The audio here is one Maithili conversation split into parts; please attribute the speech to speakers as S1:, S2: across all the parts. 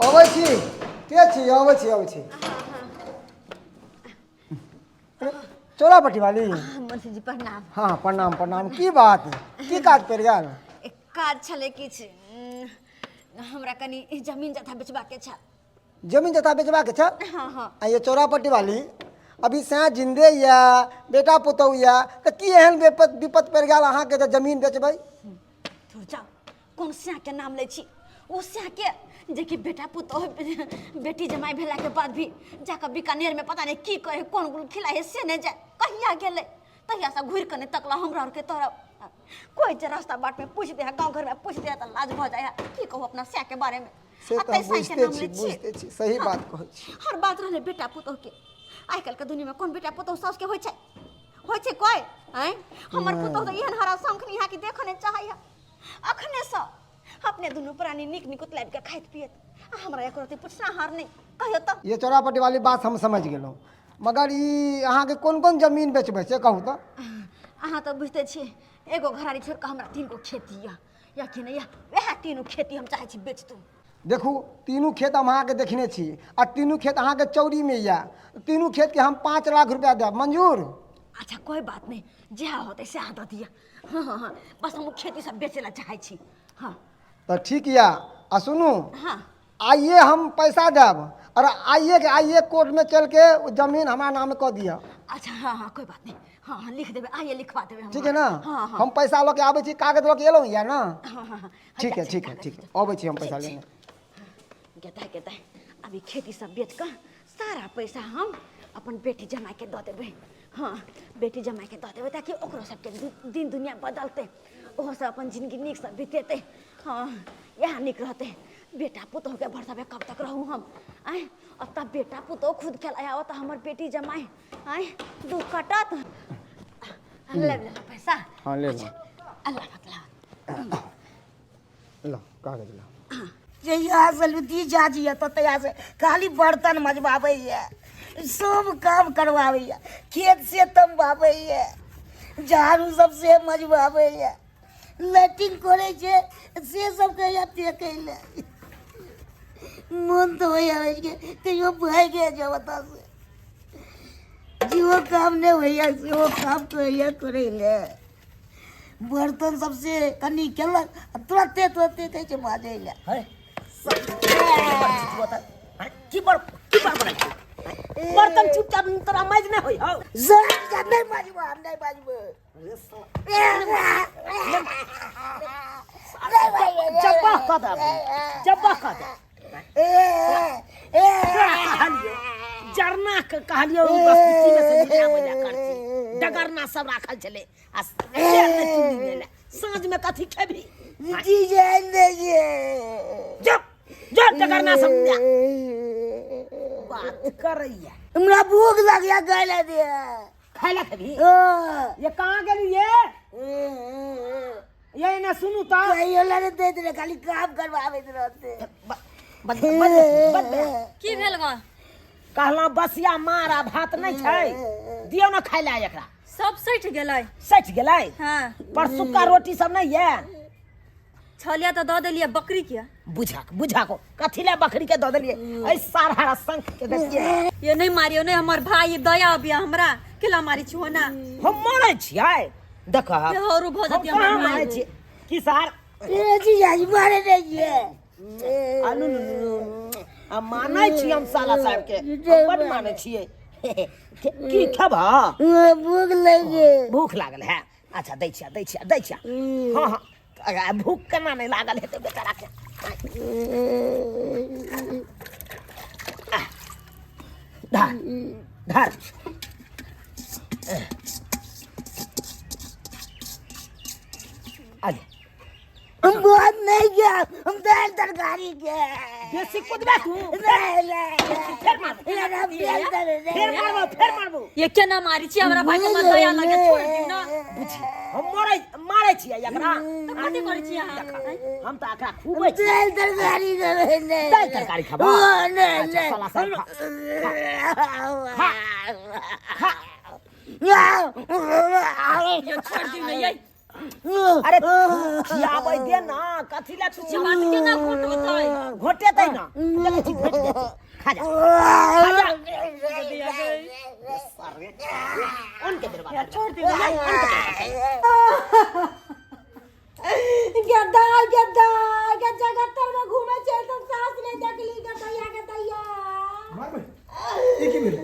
S1: अबै छी के छी अबै छी अबै छी। अरे, चोरा पट्टी वाली।
S2: मुंशी जी प्रणाम।
S1: हाँ प्रणाम प्रणाम। की बात, की काज पड़ि गेल?
S2: एक काज छलै किछु, हमरा कनि जमीन जथा बेचबाके छल।
S1: जमीन जथा बेचबाके छल?
S2: हाँ हाँ।
S1: आ ये चौरा पट्टी वाली अभी सैं जिंदे यऽ, बेटा पुतहु यऽ, तऽ की एहन विपत विपत पड़ि गेल अहाँके जे जमीन बेचबै?
S2: थोड़ जाओ, कोन स्याह के नाम लै छी? ओ स्याह के जेकि बेटा पुतोह बेटी जमाई भेला के बाद भी जाकऽ बीकानेर में पता नहीं की करे, कोन गुल खिलाए है से नहीं जाए, कहिया गेलै तहिया से घुरि कऽ नहीं तकला हमरा आरके तरफ। कोई जे रास्ता बाट में पूछ दे है, गाँव घर में पूछ दे है तऽ लाज भऽ जाए है। की कहू अपना स्याह के बारे में?
S1: से
S2: आ
S1: तऽ हम
S2: तै साँइ के
S1: बुझिते
S2: नाम
S1: छी
S2: लै छी।
S1: बुझिते छी, सही बात कहै छी।
S2: हर बात रहलै बेटा पुतोह के। आइ काल्हि के दुनिया में कोन बेटा पुतोह साउस के होइ छै? होइ छै कोई? आँय, हमर पुतोह तऽ एहन हरा शंख निहा कि देखऽ नहि चाहै है। अखने सँ अपने दुनू प्राणी नीक निकुत लाबि कऽ खाइत पियत आ हमरा एको रत्ती पुछनाहार नहि। कहियो तऽ।
S1: ये चौरापट्टी वाली बात हम समझ गेलहुँ, मगर ई अहाँके कोन कोन जमीन बेचबै से कहू तऽ।
S2: अहाँ तऽ बुझिते छियै, एगो घरारी छोड़ि कऽ हमरा 3 गो खेती यऽ, या कि नहि यऽ? वएह तीनू खेती हम चाहै छी बेचतू।
S1: देखू, तीनू खेत हम अहाँके देखने छी आ तीनू खेत अहाँके चौरीमे यऽ। तीनू खेतके हम 5 लाख रुपया देब, मंजूर?
S2: अच्छा कोई बात नहीं, जएह होतै सएह दऽ दिअ। हाँ हाँ हाँ, बस हम खेती सब बेचै लए चाहै छी। हाँ
S1: तऽ ठीक यऽ। आ सुनू,
S2: हाँ,
S1: आइए हम पैसा देब और आइए के आइए कोर्ट में चल के ओ जमीन हमारा नाम कऽ दिअ।
S2: अच्छा हाँ हाँ, कोई बात नहीं, हाँ हाँ लिख देबै, आइए लिखवा देबै हम।
S1: ठीक है ना?
S2: हाँ हाँ।
S1: हम पैसा लऽ के आबै छी, कागज लऽ के एलहुँ यऽ ना?
S2: हाँ हाँ हाँ।
S1: ठीक है ठीक है ठीक है, अबै छी हम पैसा लेने।
S2: गेता गेता, अभी खेती सब बेच कऽ सारा पैसा हम अपन बेटी जमाइके दऽ देबै। हाँ, बेटी जमाइके दऽ देबै ताकि ओकरो सबके दिन दुनिया बदलतै, ओहो सब अपन जिंदगी नीकसँ बितेतै। हाँ इएह नीक रहतै। बेटा पुतोहके भरसबे कब तक रहू हम? आँय, अब तऽ बेटा पुतोह खुद खेलाय आओत, हमर बेटी जमाइ आँय दुख कटत। ले ले पैसा।
S1: हाँ ले लो।
S2: अल्लाह बतला।
S1: लो कागज लो।
S3: जहिया से लुटी जाजी है तो तहिया से खाली बर्तन मजबाबैया, सब काम करवाबैया, खेत से तमबाबैया, झाड़ू सब से मजबाबैया, लैट्रिन करै छै से सब कहैया फेकै लए। मोन तऽ होइया के कहियो भागि जाउ ओतऽ से। जेहो काम नहि होइया सेहो काम कहैया करै लए। बर्तन सब से कनि केलक आ तुरते तुरते कहै छै माजै लए।
S4: है की बड़ की बड़ बड़ाई छै? बर्तन चुपचाप तोरा माजि नहि होइ हौ?
S3: जा जा, नहि माजबो हम, नहि माजबो।
S4: जब्बा कऽ दे, जब्बा कऽ दे। तोरा कहलियौ जरना के, कहलियौ ई बस्ती में से निकाबै लए करची डगरना सब राखल छलै आ तेल नहि चुनी लेले। साँझ में कथी खेबही?
S3: जी जान दे।
S4: जो जो डगरना सब न्या। बात करैया।
S3: हमरा भूख लगैया, खाय लए दे।
S4: खाय लए खेबही?
S3: हाँ।
S4: ये कहाँ गेली ये? ये ने सुनू तऽ।
S3: कहियो लए दैत रहे, खाली काम करवाबैत रहते।
S4: ब- बद बद बद
S2: की भेल ग?
S4: कहलहुँ बसिया मार आ भात नहि छै, दियौ ने खाय लए एकरा।
S5: सब सठि गेलै।
S4: सठि गेलै?
S5: हाँ।
S4: परसुक्का रोटी सब नहि यऽ?
S5: छलिया तऽ दऽ देलियै बकरी के।
S4: बुझक बुझक, कथी लए बकरी के दऽ देलियै? एहि सारा शंख के देखियै।
S5: ये नहीं मारियो, नहीं हमर भाई दया अबिया हमरा, केला मारी छी ना?
S4: हम मारै छियै? देख,
S5: औरो भऽ
S4: हम
S5: जेतै हमर
S4: कहाँ
S5: भाई।
S4: मारै छियै? की सार?
S3: ए जी मारे नहीं ये।
S4: अनु आ मानै छी हम साला साहब के, हम बड मानै छियै। की खेबह?
S3: भूख लगे।
S4: भूख लागल है? अच्छा दै छियै दै छियै दै छियै। हाँ हाँ, अगर भूख केना नहि लागल हेतै बेचारा के? धर धर। आले।
S3: हम बहुत नहीं गया, हम दाल तरकारी के।
S4: बेसी कुदबे तू?
S3: नहीं नहीं।
S4: फेर मारबो, फेर मारबो, फेर मारबो।
S5: ये केना मारी छी हमरा भाई के? मत दया लगे, छोड़ दियौ ना।
S4: बुझी हम मारै मारै छियै एकरा?
S5: तऽ कथी करै छी अहाँ?
S4: हम तऽ एकरा खुबै छी।
S3: दाल तरकारी के नहीं।
S4: दालि तरकारी खेबह?
S3: ओ, नहीं
S4: अच्छा,
S3: नहीं।
S4: साला साहब, खा खा।
S5: ये छोड़ दियौ ना ये।
S4: अरे खियाबै दे ना, कथी लए तू
S5: बात केना घोटबतै?
S4: घोटेतै ना देखै छी घोटि जेतै खा जा खा जा सारे अन्न के बर्बाद
S5: छोड़ दे
S3: गद्दा गद्दा गे जगत में घूमे छै त सास ने देखली गदैया गदैया।
S6: मारबै ई की भेलै?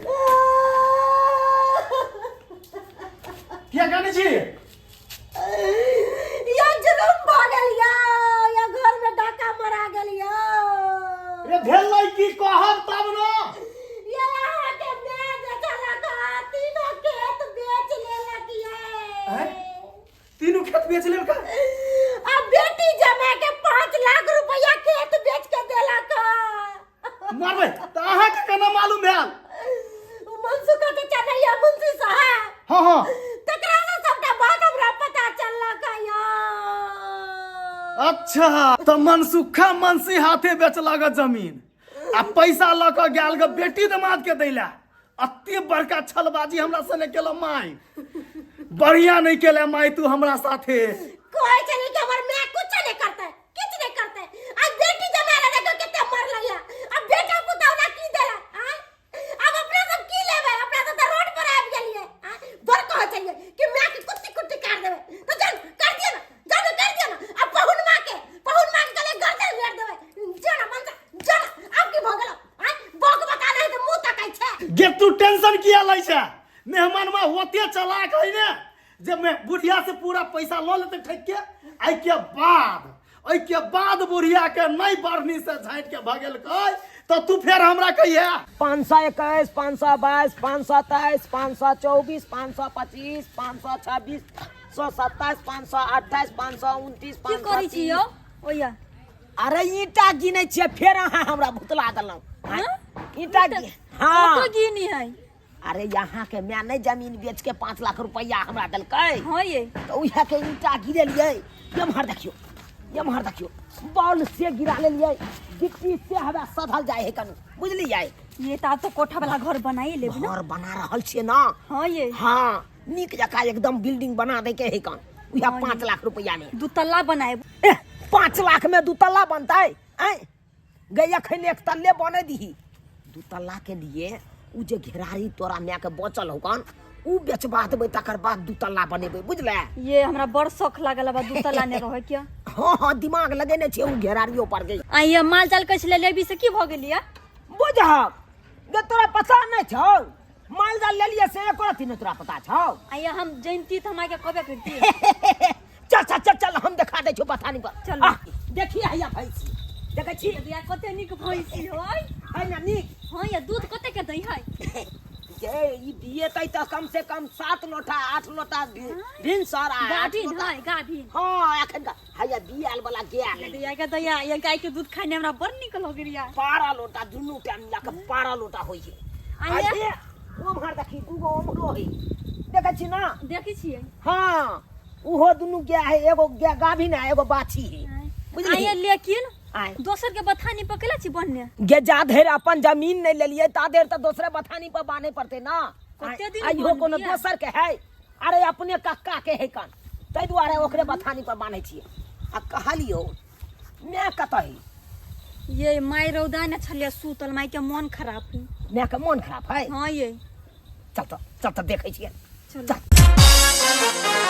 S6: किया कानै छी?
S3: या जुलुम भऽ गेल या, या घर में डाका मरा गेल या।
S6: रे भेलै की कहब तब न।
S3: ये अहाँके माय जे छलक हँ, तीनो खेत बेच लेलक ये।
S6: आँय? तीनू खेत बेच लेलका?
S3: आ बेटी जमा के 5 लाख रुपया खेत बेच के देलक हँ।
S6: मारबै तऽ अहाँके केना मालूम भेल?
S3: उ मनसुखा के चलैया मुंशी साहब।
S6: हँ हँ।
S3: तकरा से सबटा बात हमरा पता चललक हँ यौ।
S6: अच्छा, तऽ मनसुखा मनसी हाथे बेचलक जमीन आ पैसा लऽ कऽ गेल ग बेटी दमाद के दैला। अते बड़का छलबाजी हमरा सने केला माय, बढ़िया नहीं केला माय तू हमरा साथे।
S3: कहै छलै कि हमर माय कुछ नहीं करतै, किछु नहीं करतै, आ बेटी जमा ला देखो कते मरलै या, आ बेटा पुतहु ला की देला? आँय, अब अपना सब की लेबै? अपना सब तऽ रोड पर आबि गेलियै। आँय, बड़ कहै छलियै कि माय के कुत्ती कुत्ती काट देबै, तऽ चल कर दियौ ना, जानो कर दियौ ना। आ पहुन माँ के, पहुन माँ के कहलियै गर्दन भेट देबै। जो ना मनसा, जो ना। आब की भऽ गेलौ? आँय, बौक बता नहीं तऽ मुँह तकै छै।
S6: गे तू टेंशन किया लै छै? मेहमान माँ ओते चलाक है ने जे मैं बुढ़िया से पूरा पैसा लऽ लेतै ठकि के, एहिके बाद एहिके बाद बुढ़िया के नहीं बढ़नी से झाँटि के भगेलकै तऽ तू फेर हमरा कहिया।
S4: 521, 522, 523, 524, 525, 526, 127, 528, 529।
S5: की
S4: पाँच
S5: करै
S4: सए
S5: छी यौ ओया?
S4: अरे ईंटा गिनै छियै, फेर अहाँ हमरा भुतला देलहुँ।
S5: हाँ?
S4: ईंटा हाँ।
S5: कतऽ गिनी है?
S4: अरे यहाँ के माय नहि जमीन बेच के 5 लाख रुपैआ हमरा देलकै?
S5: हाँ ये।
S4: तऽ उएह के ईंटा गिरेलियै। एम्हर देखियौ, एम्हर देखियौ, बॉल से गिरा लेलियै, गिट्टी से हवा सधल जाइ है कनु, बुझलियै?
S5: ये तऽ आब तो कोठा वाला घर बनाई लेब ना?
S4: घर बना रहल छियै ना।
S5: हाँ ये।
S4: हाँ, नीक जकाँ एकदम बिल्डिंग बना दै के है कन उएह 5 लाख रुपैआ में।
S5: दू तल्ला बनाए।
S4: एह, 5 लाख में दू तल्ला बनतै? आँय गई, अखन एक तल्ले बने दीही। दू तल्ला के लिए उ जे घेरारी तोरा माय के बचल हो कन, उ बेचबा देबै, तकर बाद दू तल्ला बनेबै, बुझले?
S5: ये हमरा बड़ शौक लागल बा दू तल्ला ने रहे क्या।
S4: हाँ हाँ, दिमाग लगेने छै उ घेरारियो पर गई।
S5: आ ये माल जाल कैसे ले लेबी से की भऽ गेलिया?
S4: बुझहक गे, तोरा पता नहि छौ? माल जाल लेलिए से एको रत्ती नहि तोरा पता छौ?
S5: आ ये हम जैनती तऽ हमरा के कहबे करती।
S4: चल चल चल चल, हम देखा दै छौ बथानी पर।
S5: चलू।
S4: आ, देखिए हैया भैंसी देखै छी?
S5: या कते नीक भैंसी होय।
S4: है ना नीक?
S5: हाँ, ये दूध कते के दै है?
S4: गे ई दिएतै तऽ कम से कम 7 लोटा 8 लोटा भिनसर आ 8
S5: गाभिन
S4: लोटा।
S5: है गाभिन?
S4: हाँ, एखन का हैया बियाल वाला गाय है।
S5: दैया के दैया, ये गाय के दूध खाने हमरा बड़ नीक लगैया।
S4: 12 लोटा, दुनू टाइम मिला के 12 लोटा होइ छै।
S5: आ ये-
S4: आ ये ओम्हर देखी, दूगो ओम्हरो है, देखै छी ना?
S5: देखै छियै।
S4: हाँ, उहो दुनू गाय है, एगो गाय गाभिन है, एगो बाछी है,
S5: आ ये
S4: बुझली?
S5: लेकिन
S4: आय।
S5: दोसर के बथानी पर केला छी बन्ने?
S4: गे, जा धरि अपन जमीन नहीं लेलियै ता धरि तऽ दोसरे बथानी पर बान्हे पड़तै ना।
S5: कते दिन
S4: आ इहो कोनो
S5: बान्हबियै?
S4: दोसर के है? अरे अपने कक्का के है कन, ताहि दुआरे ओकरे बथानी पर बान्है छियै। आ कहलियौ, माय कतऽ है?
S5: ये माय रौदा ने छलियै सुतल, माय के मन खराब है।
S4: माय के मन खराब है?
S5: हाँ ये।
S4: चल तऽ, चल तऽ, देखै छियै।
S5: चल।
S4: चल।